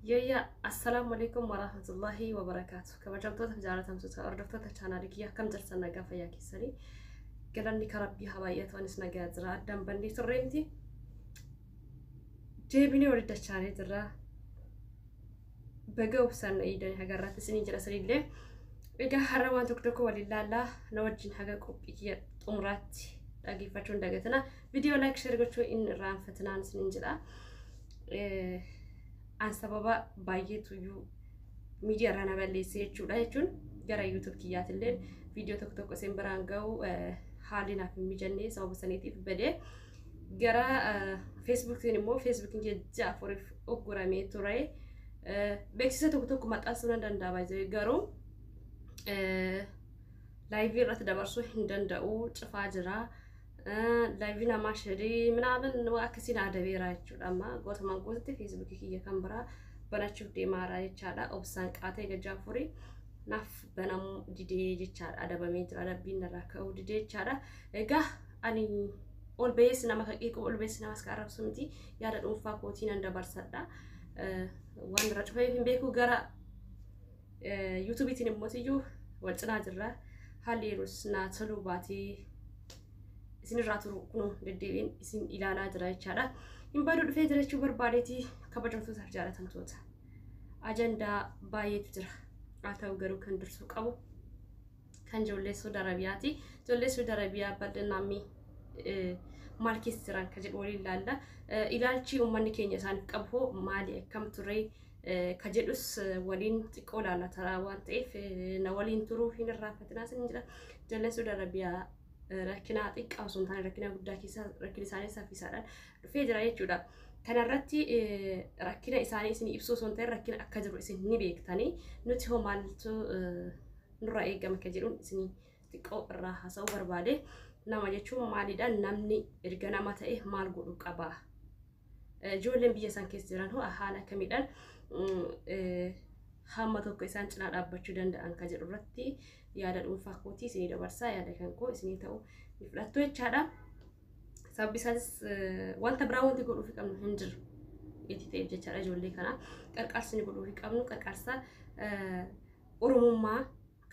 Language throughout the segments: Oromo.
Yayya, assalaamu alaikum warahmatullahi wabarakaatu. Kabajamtoota fi jaalatamtoota hordoftoota chaanaalii kiyya, akkam jirtan? Nagaa fayyaa keessanii? Galanni ka Rabbii haa baay'atu, anis nagaa jira. Addaan bannee turre miti. Deebinee walitti dachaanee jirra. Baga obsaan na eegdanii hagarraatti isinii jira sanillee. Egaa har'a waan tokko tokko waliin laallaa, na wajjin haga qophii kiyya xumuraatti dhaggeeffachuu hin dagatina. Viidiyoo like, share gochuu hin irraanfatinaan isiniin jedha. An sababa baay'eetu iyyuu miidiyaa irraa na balleesse jechuudha, jechuun gara YouTube kiyyaatillee viidiyoo tokko tokko isin biraan ga'u haalli naaf hin mijanne, sababa saniitiif badee. Gara Feesbuukiin immoo Feesbuukiin kiyya ji'a 4f ugguramee ture. Beeksisa tokko tokko maxxansuu nan danda'a baay'ee, garuu live irratti dabarsuu hin danda'u, cufaa jira. Live namaa share ምናምን akkasiin adabeera jechuudha. Amma gootumaan guututti Feesbuukii kiyya kan biraa banachuuf deemaara jechaadha. Obsaan qaatee gajaa afurii naaf banamuu didee jechaadha. Adabamee jira, adabbiin narraa ka'uu didee jechaadha. Egaa ani ol ba'ees nama ka qeequ, ol ba'ees namas ka arrabsu miti, yaada dhuunfaa kootii nan dabarsadha. Waan irra cufeef hin beeku. Gara YouTubeiitiin immoo iyyuu wal cinaa jirra. Haalli yeroos naa toluu baatee isinirraa turu kunoo deddeebiin isin ilaalaa jira jechaadha. Hin baduu, dhufee jira jechuu barbaadeeti. Kabajamtootaaf jaalatamtoota. Ajandaa baay'eetu jira. Haa ta'u garuu kan dursuu qabu kan ijoollee Saudi Arabiyaati. Ijoollee Saudi Arabiyaa bal'inaan maal keessa jiran ka jedhu waliin ilaalla. Ilaalchi uummanni keenya isaaniif qabu hoo maali, akkam ture ka jedhus waliin xiqqoo ilaalla taraa waan ta'eef na waliin turuu hin irraanfatinaa isin jira. Ijoolleen Saudi Arabiyaa rakkina xiqqaa osoo hin taane rakkina guddaa keessa rakkinni isaanii saffisaadhaan dhufee jira jechuudha. Kanarratti rakkina isaanii isin ibsuu osoo hin ta'in rakkina akka jiru isin ni beektanii, nuti hoo maaltu nurraa eegama ka jedhuun isin xiqqoo irraa haasa'uu barbaade. Nama jechuun maalidha? Namni erga nama ta'e maal godhuu qaba? Ijoolleen biyya isaan keessa jiran hoo haala akkamiidhaan hamma tokko isaan cinaa dhaabbachuu danda'an ka jedhu irratti yaada dhuunfaa kootii isinii dabarsaa, yaada kan koo isinii ta'u ni fudhattu jechaadha. Sababbi isaatis wanta biraa wanti godhuufi qabnu hin jiru. Itti ta'eef jechaadha, ijoollee kana qarqaarsi ni godhuufi qabnu, qarqaarsa Oromummaa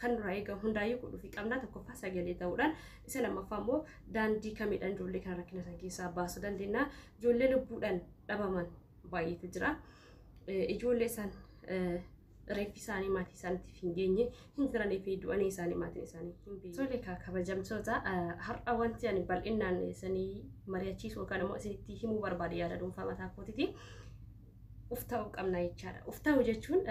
kan nurraa eegamu hundaayyuu godhuufi qabna. Tokkoffaa sagalee ta'uudhaan, isa lammaffaa immoo daandii kamiidhaan ijoollee kana rakkina san keessaa baasuu dandeenya? Ijoollee lubbuudhaan dhabaman baay'eetu jira. Ijoollee san reeffi isaanii maatii isaaniitiif hin geenye hin jiranii fi du'anii isaanii maatiin isaanii hin beekne. Tole kaa kabajamtoota, har'a wanti ani bal'inaan isinii mari'achiisu yookaan immoo isinitti himuu barbaade yaada dhuunfaa mataa kootiiti. Uf ta'uu qabna jechaadha. Uf ta'uu jechuun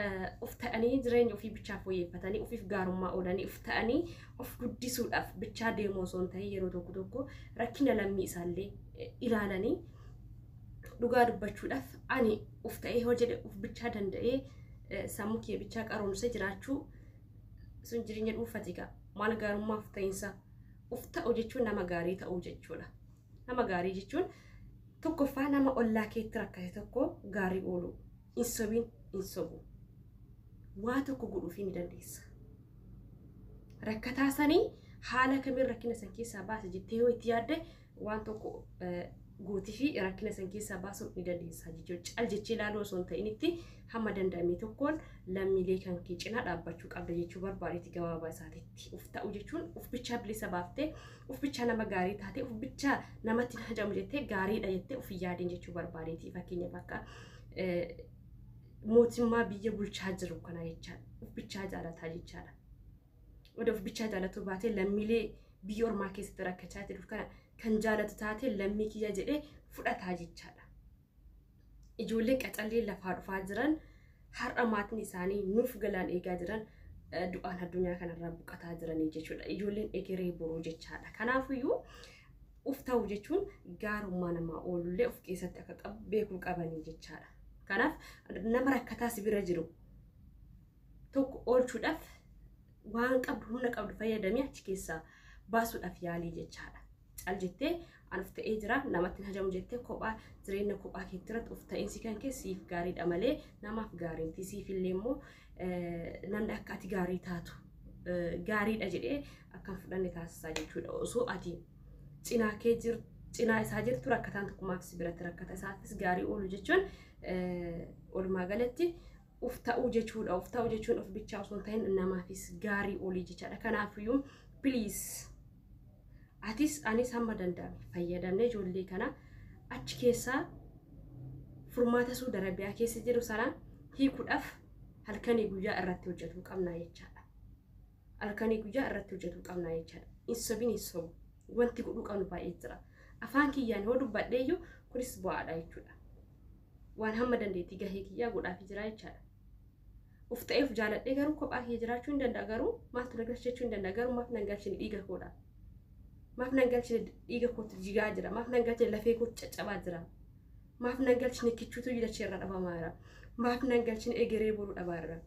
uf ta'anii jireenya ofii bichaa fooyyeffatanii, ofiif gaarummaa oolanii, uf ta'anii of guddisuudhaaf bichaa deemuu osoo hin ta'in, yeroo tokko tokko rakkina lammii isaallee ilaalanii, dhugaa dubbachuudhaaf ani uf ta'ee hoo jedhe uf bichaa danda'ee sammuu kee bichaa qaroomsee jiraachuu sun jireenya dhuunfati gaa maal gaarummaa uf ta'iinsa? Uf ta'u jechuun nama gaarii ta'uu jechuudha. Nama gaarii jechuun tokkoffaa nama ollaa keetti rakkate tokko gaarii oolu, hin sobiin, hin sobu. Waa tokko godhuufii ni dandeessa. Rakkataa sanii haala kamiin rakkina san keessaa baase jettee yoo itti yaadde, waan tokko gootii fi rakkina san keessaa baasuu ni dandeessa jechuudha. Cal jechee ilaaluu osoo hin ta'initti hamma danda'ame tokkoon lammiilee kan kee cinaa dhaabbachuu qabda jechuu barbaadeeti gabaabaa isaatitti. Uf ta'u jechuun uf bichaa bilisa baaftee, uf bichaa nama gaarii taatee, uf bichaa namatti hin hajamu jettee gaariidha jettee uf hin yaadin jechuu barbaadeeti. Fakkeenyaaf akka mootummaa biyya bulchaa jiru kana jechaadha. Uf bichaa jaalataa jechaadha. Oda uf bichaa jaalatuu baatee lammiilee biyya ormaa keessatti rakkachaa jiru kana kan jaalatu taatee lammii kiyya jedhee fudhataa jechaadha. Ijoolleen qaxallee lafaa dhufaa jiran har'a maatiin isaanii nuuf galaan eegaa jiran du'aan addunyaa kanarraa buqataa jiranii jechuudha. Ijoolleen egeree boruu jechaadha. Kanaafiyyuu uf ta'u jechuun gaarummaa namaa oolullee of keessatti akka qabu beekuu qabanii jechaadha. Kanaaf nama rakkataa si bira jiru tokko oolchuudhaaf waan qabdu, humna qabdu fayyadamee achi keessaa baasuudhaaf yaalii jechaadha. Cal jettee an of ta'ee jira, namatti hin hajamu jettee kophaa jireenya kophaa keetti irratti of ta'iinsi kan kee siif gaariidha malee namaaf gaarii miti. Siif illee immoo namni akka ati gaarii taatu gaariidha jedhee akka hin fudhanne taasisaa jechuudha. Osoo ati cinaa kee Cinaa isaa jirtu rakkataan tokko maaf si biratti rakkata? Isaafis gaarii oolu jechuun walumaa galatti uf ta'uu jechuudha. Uf ta'uu jechuun of bichaa osoo hin ta'in namaafis gaarii oolii jechaadha. Kanaafiyyuu please, atis anis hamma danda'ame fayyadamnee ijoollee kana achi keessaa furmaata Suudi Arabiyaa keessa jiru sana hiikuudhaaf halkanii guyyaa irratti hojjetuu qabna jechaadha. Halkanii guyyaa irratti hojjetuu qabna jechaadha. Hin sobin, hin sobu. Wanti godhuu qabnu baay'ee jira. Afaan kiyyaan yoo dubbadheeyyuu kunis bu'aadha jechuudha. Waan hamma dandeettii gahee kiyyaa godhaafii jira jechaadha. Uf ta'eef jaaladhee garuu kophaa kiyya jiraachuu hin danda'a, garuu maaltu na galchachuu hin danda'a, garuu maaf nan galchine? Dhiiga koodha. Maaf nan galchine? Dhiiga kootu jigaa jira. Maaf nan galchine? Lafee kootu caccabaa jira. Maaf nan galchine? Kichuutu dachee irra dhabamaa jira. Maaf nan galchine? Egeree boruu dhabaa jira.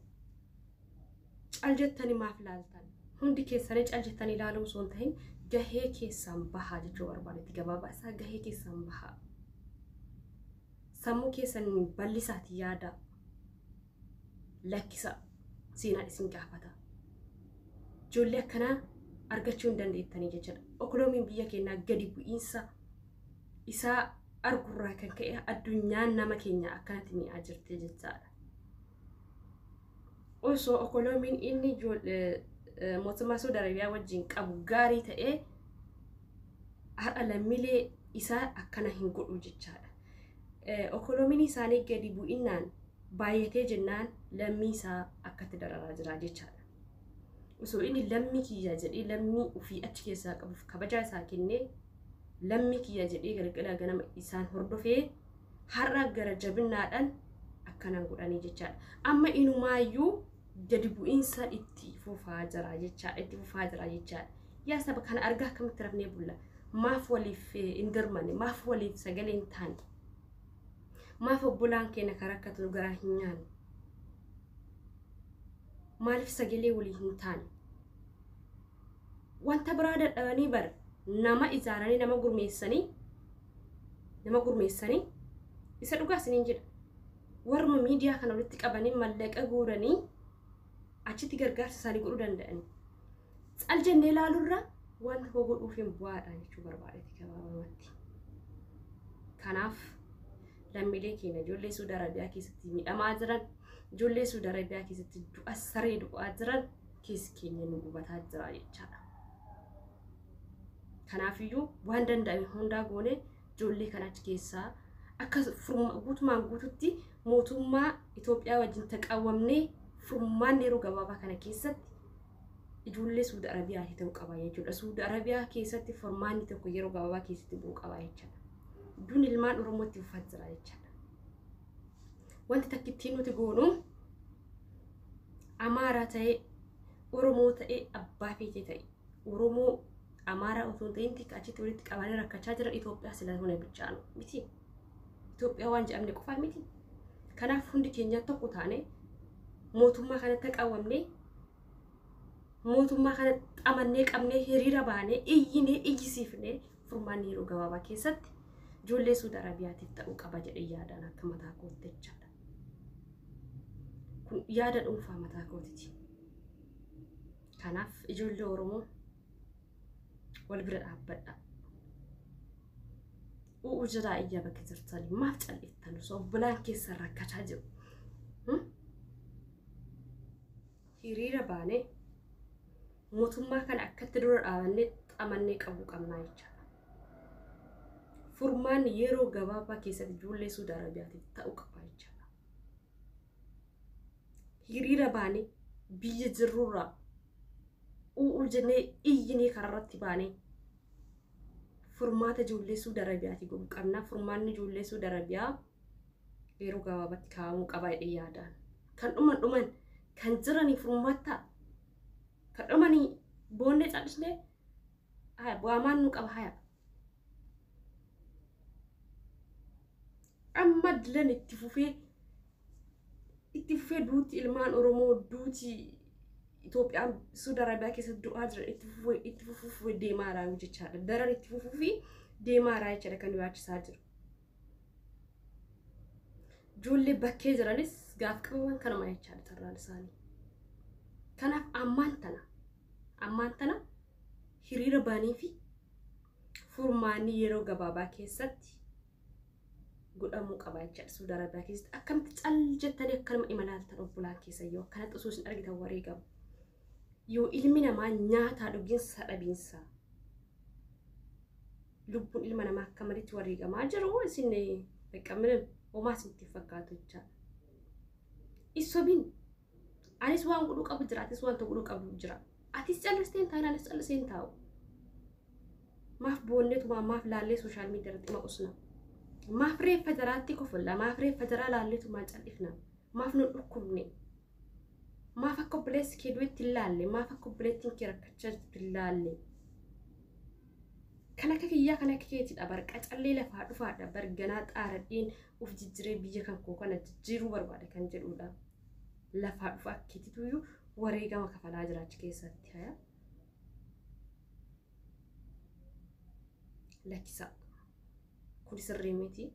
Cal jettanii maaf laaltan? Hundi keessanii cal jettanii ilaaluu osoo hin ta'in gahee keessan bahaa jechuu barbaadetti, gabaabaa isaa gahee keessan bahaa. Sammuu keessan bal'isaati yaada. Lakkisa, seenaan isin gaafata. Ijoollee akkanaa argachuu hin dandeettanii jechuudha. Okoloomiin biyya keenyaa gadi bu'iinsa isaa argurraa kan ka'e addunyaan nama keenya akkanatti mi'aa jirti jechaadha. Osoo okoloomiin inni mootummaa Saudi Arabiyaa wajjin qabu gaarii ta'ee, har'a lammiilee isaa akkana hin godhu jechaadha. Okoloomiin isaanii gadi bu'innaan baay'atee jennaan lammii isaa akkatti dararaa jira jechaadha. Osoo inni lammii kiyya jedhee lammii ofii achi keessaa qabuuf kabajaa isaa kennee, lammii kiyya jedhee galgala ganama isaan hordofee, har'a gara jabinaadhaan akkanaan godhanii jechaadha. Amma inumaayyuu gadi bu'iinsa itti fufaa jira jechaadha. Itti fufaa jira jechaadha. Yaa saba kana argaa akkamitti rafnee bulla? Maaf waliif hin dirmanne? Maaf waliif sagalee hin taane? Maaf obbolaan keenya karaa rakkatu garaa hin nyaanne? Maaliif sagalee walii hin taane? Wanta biraa dadhabanii bar nama ijaaranii, nama gurmeessanii isa dhugaa isiniin jedha. Warma miidiyaa kana walitti qabanii mallaqa guuranii achitti gargaarsa isaanii godhuu danda'anii. Cal jennee ilaaluurra wanta koo godhuuf hin bu'aadha jechuu barbaadetti gabaabumatti. Kanaaf lammiilee keenya ijoollee Suudi Arabiyaa keessatti miidhamaa jiran, ijoollee Suudi Arabiyaa keessatti du'a saree du'aa jiran, keessi keenya nu gubataa jira jechaadha. Kanaafiyyuu waan danda'ame hundaa goone ijoollee kana achi keessaa akka guutumaan guututti mootummaa Itoophiyaa wajjin taqawwamnee furmaanni yeroo gabaabaa kana keessatti ijoollee Suudi Arabiyaati ta'uu qaba jechuudha. Suudi Arabiyaa keessatti furmaanni tokko yeroo gabaabaa keessatti bu'uu qaba jechuudha. Duun ilmaan Oromootti fufaa jira jechuudha. Wanti takkittiin nuti goonu, Amaaraa ta'ee, Oromoo ta'ee, abbaa feetee ta'e, Oromoo Amaaraa otoo hin ta'in achitti walitti qabanii rakkachaa jiran Itoophiyaa sila huna bichaanu miti. Itoophiyaa waan jedhamne qofaa miti. Kanaaf hundi keenya tokko taane mootummaa kanatti qawwamnee, mootummaa kana xamannee qabnee, hiriira baanee iyyinee iyyisiifnee furmaanni yeroo gabaabaa keessatti ijoollee Suudi Arabiyaatiif ta'uu qaba jedhee yaadaan akka mataa kootti jechaadha. Kun yaada dhuunfaa mataa kootiti. Kanaaf ijoollee Oromoo wal bira dhaabbadha. U'u jiraa iyya, bakka jirtanii maaf cal'iftan osoo obbolaan keessan rakkachaa jiru? Hiriira baanee mootummaa kana akkatti dura dhaabannee xamannee qabuu qabnaa jechaadha. Furmaanni yeroo gabaabaa keessatti ijoollee Suudi Arabiyaatiif ta'uu qaba jechaadha. Hiriira baanee biyya jirrurraa u'uu jennee iyyinee kararratti baanee furmaata ijoollee Suudi Arabiyaatiif godhuu qabna. Furmaanni ijoollee Suudi Arabiyaa yeroo gabaabaatti kaa'amuu qaba jedhee yaadaan. Kan dhuman dhuman, kan jiranii furmaata, kan dhumanii boonnee callisnee haya bu'aamaan nu qaba haya. Amma dilan itti fufee duuti ilmaan Oromoo, duuti Itoophiyaan Suudi Arabiyaa keessatti du'aa jiran itti fufuu deemaa jira jechaadha. Daran itti fufuu fi deemaa jira jechaadha kan yaachisaa jiru. Ijoollee bakkee jiranis gaaf qabaman kanuma jechaadha carraan isaanii. Kanaaf ammaan tana hiriira baanii fi Furmaanni yeroo gabaabaa keessatti godhamuu qaba jechaadha. Suudi Arabiyaa keessatti akkamitti cal jettanii akkanuma imalaaltan obbolaan keessa yoo akkanatti osoo isin argitan wareegamu. Yoo ilmi namaa nyaataa dhugiinsa dhabiinsa lubbuun ilma namaa akka malitti wareegamaa jiru isin beekamne homaa isinitti fakkaatu jechaadha. Isobin anis waan godhuu qabu jira, atis wanta godhuu qabu jira. Atis callisteen taa'in, anis calliseen taa'u. Maaf boonneetumaa maaf laallee social media irratti maqusna? Maaf reeffa jaraatti kofolla? Maaf reeffa jaraa laalleetumaa callifna? Maaf nu dhukkubne? Maaf akka obboleessi kee du'etti hin laalle? Maaf akka obboleettiin kee rakkachaa jirtu hin laalle? Kan akka kiyyaa kan akka keetidha bar, qacallee lafaa dhufaadha bar, ganaa xaaradheen uf jijjiiree biyya kan koo kana jijjiiruu barbaada kan jedhudha. Lafaa dhufa akkeetituyyuu wareegama kafalaa jiraachi keessatti haya. Lakkisa. Kun sirrii miti.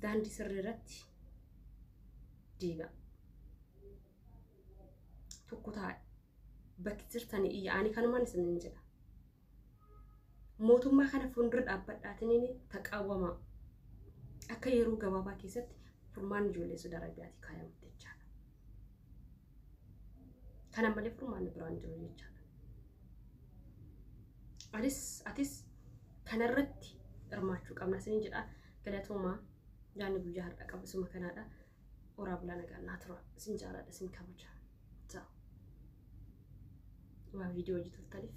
Daandii sirrii irratti deebi'a. Tokko taa'e. Bakki jirtanii iyya, ani kanumaan isinin jedha. Mootummaa kana fuuldura dhaabbadhaatiin taqaawwama. Akka yeroo gabaabaa keessatti furmaanni ijoollee Suudi Arabiyaatti kaayamutti jechaadha. Kana malee furmaanni biraan jiru jechaadha. Anis atis kanarratti hirmaachuu qabna isinin jedha. Galatoomaa, yaadni guyyaa har'a qabu isuma kanaadha. Oraa bulaa, nagaan naa tura. Isin jaaladha, isin kabaja. Waan viidiyoo hojii turtaniif